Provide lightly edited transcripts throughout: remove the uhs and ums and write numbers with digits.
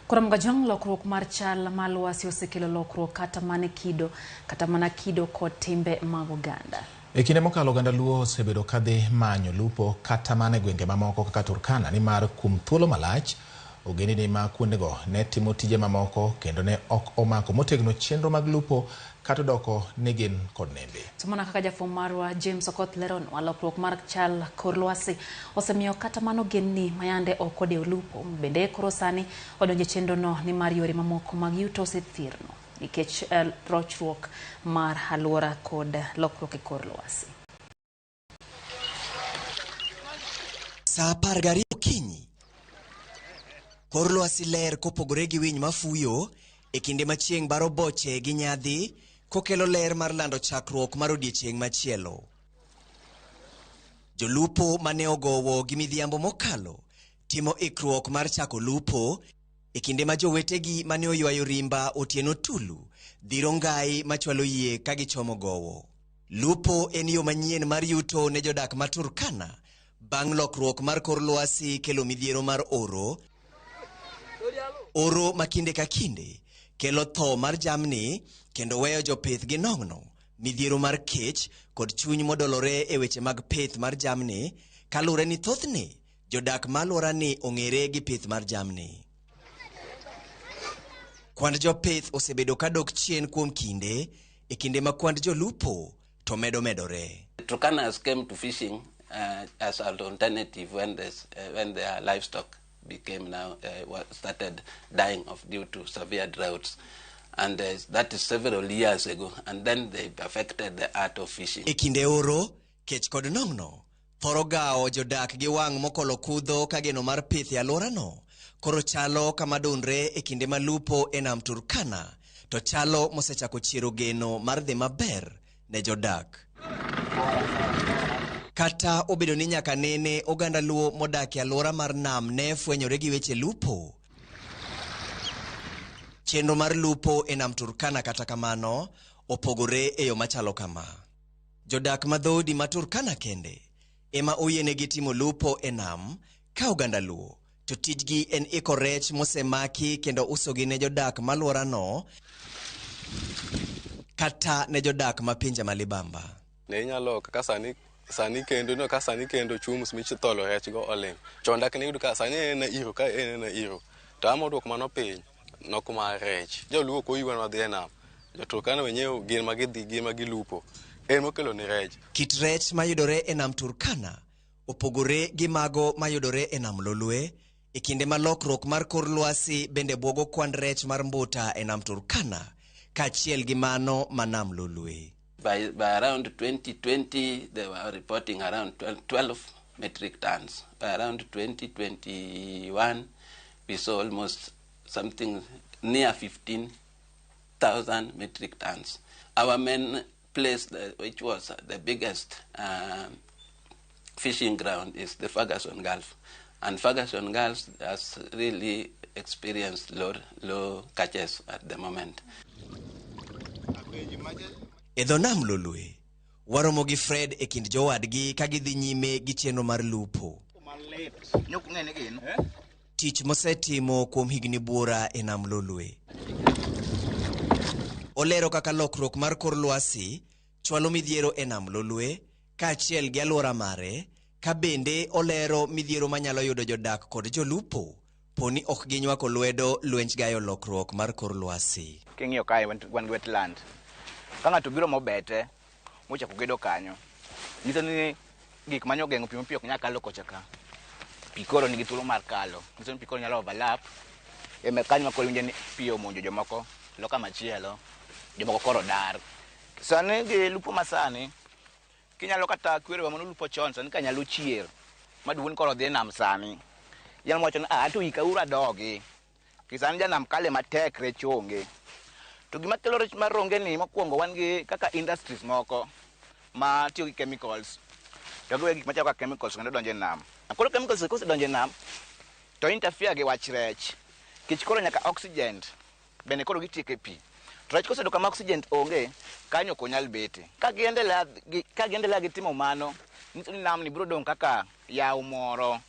Koro Jong, lokruok mar chal mar lwasi osekelo lokruok kata mana kido, kata mana kido kod timbe mag oganda. E kinde mokalo, oganda Luo osebedo kadhi manyo lupo kata mana e gwenge mamoko kaka Turkana, nimar kuom thuolo malach ogendini ma kuondego ne timo tije mamoko kendo ne ok omako motegno chenro mag lupo kata odoko ni gin kod nembe. To mana kaka jafwambo marwa James Okoth leronwa, lokruok mar chal kor lwasi osemiyo kata mana ogendni mayande ok odewo lupo bende koro sani odonjo e chenrono, nimar yore mamoko mag yuto osethirno nikech rochruok mar alwora kod lokruok e kor lwasi. Sa 12 okinyi. Kor lwasi ler kopogore gi winy mafuyo e kinde ma chieng' baro boche gi nyadhi kokelo ler mar lando chakruok mar odiechieng' machielo. Jolupo mane ogowo gi midhiambo mokalo timo ikruok mar chako lupo e kinde ma jowetegi mane oywayo rimba otieno tulu dhiro ngai machwalo yie ka gichomo gowo. Lupo en yo manyien mar yuto ne jodak ma Turkana bang' lokruok mar kor lwasi kelo midhiero mar oro. Oro ma kinde ka kinde kelo tho mar jamni kendo weyo jopith gi nong'no, midhiero mar kech kod chuny modolore e weche mag pith mar jamni, kaluwore ni thothne jodak ma alworani ong'ere gi pith mar jamni. Kwand jopith osebedo kadok chien kuom kinde, e kinde ma kwand jolupo to medo medore. Turkanas came to fishing as an alternative when their livestock became now started dying off due to severe droughts. And that is several years ago. And then they perfected the art of fishing. E kinde oro, kech kod nong'no thoro gawo jodak gi wang' mokolo kudho ka geno mar pith e alworano koro chalo kama dunre e kinde ma lupo e nam Turkana to chalo mosechako chiero geno mar dhi maber ne jodak. Kata obedo ni nyaka nene oganda Luo modak e alwora mar nam ne fwenyore gi weche lupo, chenro mar lupo e nam Turkana kata kamano opogore e yo machalo kama. Jodak ma dhoudi ma Turkana kende ema oyienegi timo lupo e nam, ka oganda Luo to tijgi en iko rech mosemaki kendo usogi ne jodak malworano kata ne jodak ma pinje ma libamba. Ne inyalo kaka sani sani kendo no ka sani kendo chums michitholo rech go oling. Chon dak ne iyudo ka sani en iro ka en iro. To ama oduok mano piny nok mar rech. Joluo ok oyuanwa dhi e nam. Jo-Turkana wenyewe gin ma gidhi gin ma gilupo. En mokelo ni rech. Kit rech mayudore e nam Turkana opogore gi mago mayudore e nam Lolwe, e kinde ma lokruok mar kor lwasi bende buogo kwand rech mar mbuta e nam Turkana kaachiel gi mano ma nam Lolwe. By around 2020, they were reporting around 12 metric tons. By around 2021, we saw almost something near 15,000 metric tons. Our main place, which was the biggest fishing ground, is the Ferguson Gulf. And Ferguson Gulf has really experienced low, low catches at the moment. E dho nam Lolwe, waromo gi Fred e kind jowadgi ka gidhi nyime gi chenro mar lupo. Tich mosetimo kuom higni buora e nam Lolwe. Olero kaka lokruok mar kor lwasi chwalo midhiero e nam Lolwe kaachiel gi alwora mare, ka bende olero midhiero manyalo yudo jodak kod jolupo poni ok ginywako lwedo lwenj gayo lokruok mar kor lwasi. King'iyo kae wan gi wetland. Ka ng'ato obiro mobete mochako gedo kanyo, nyiso ni gik mane ogeng'o pi ma pi ok nyal kalo kocha ka. Pi koro nigi thuolo mar kalo. Nyiso ni pi koro nyalo overlap. Ema kanyo ma koro iwinjo ni pi omonjo jomoko loka machielo, jomoko koro dar. Sani gi lupo masani, kinyalo kata kwerewa mane olupo chon sani ka nyalo chier maduong' koro dhi e nam sani. Inyalo wacho ni ah anto ika uru adogi. Ki sani janam kale matek, rech onge. To gima kelo rech mar onge ni, mokwongo wan gi kaka industries moko ma tiyo gi chemicals to giweyo gik machalo kaka chemicals kendo donjo e nam. Koro chemicals kosedonjo e nam to interfere gi wach rech, nikech koro nyaka oxygen bende koro gitieko e pi. To rech koseyudo kama oxygen onge, kanyo ok onyal bete. Ka giendelea gi timo mano, nyiso ni nam ni biro dong' kaka yawo moro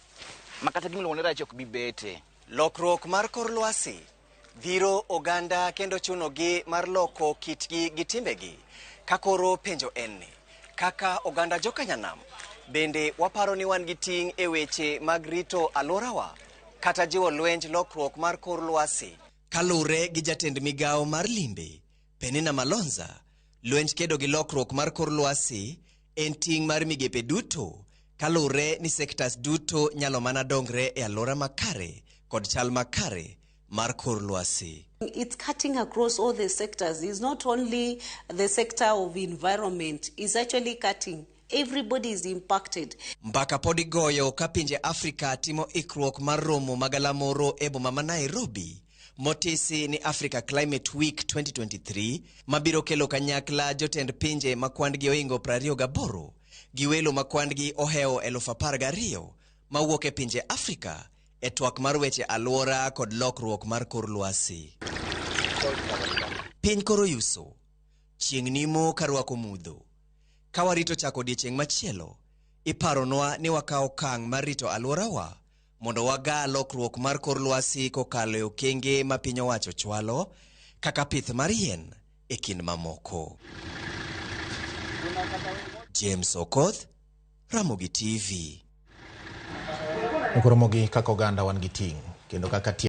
ma kata gimiluongo ni rech ok bi bete. Lokruok mar kor lwasi dhiro oganda kendo chunogi mar loko kitgi gi timbegi. Ka koro penjo en ni, kaka oganda jokanyanam, bende waparo ni wan gi ting' e weche mag rito alworawa kata jiwo lwenj lokruok mar kor lwasi? Kaluwre gi jatend migawo mar limbe, Penina Malonza, lwenj kedo gi lokruok mar kor lwasi en ting' mar migepe duto kaluwre ni sectors duto nyalo mana dongre e alwora makare kod chal makare mar kor lwasi. It's cutting across all the sectors. It's not only the sector of environment. It's actually cutting. Everybody is impacted. Mbaka pod igoyo ka pinje Afrika timo ikruok mar romo magalamoro e boma ma Nairobi motisi ni Africa Climate Week 2023 mabiro kelo kanyakla jotend pinje ma kwandgi ohingo 28 gi welo ma kwandgi ohewo 12,000 mawuok e pinje Afrika e twak mar weche alwora kod lokruok mar kor lwasi. Piny koro yuso, chieng' nimo ka rwako mudho. Ka warito chako odiechieng' machielo, iparonwa ni wakaw okang' mar rito alworawa mondo wagaa lokruok mar kor lwasi kokalo e okenge ma piny owacho chwalo kaka pith mar yien e kind mamoko. James Okoth, Ramogi TV. Koro mogi kaka oganda wan gi ting' kendo kaka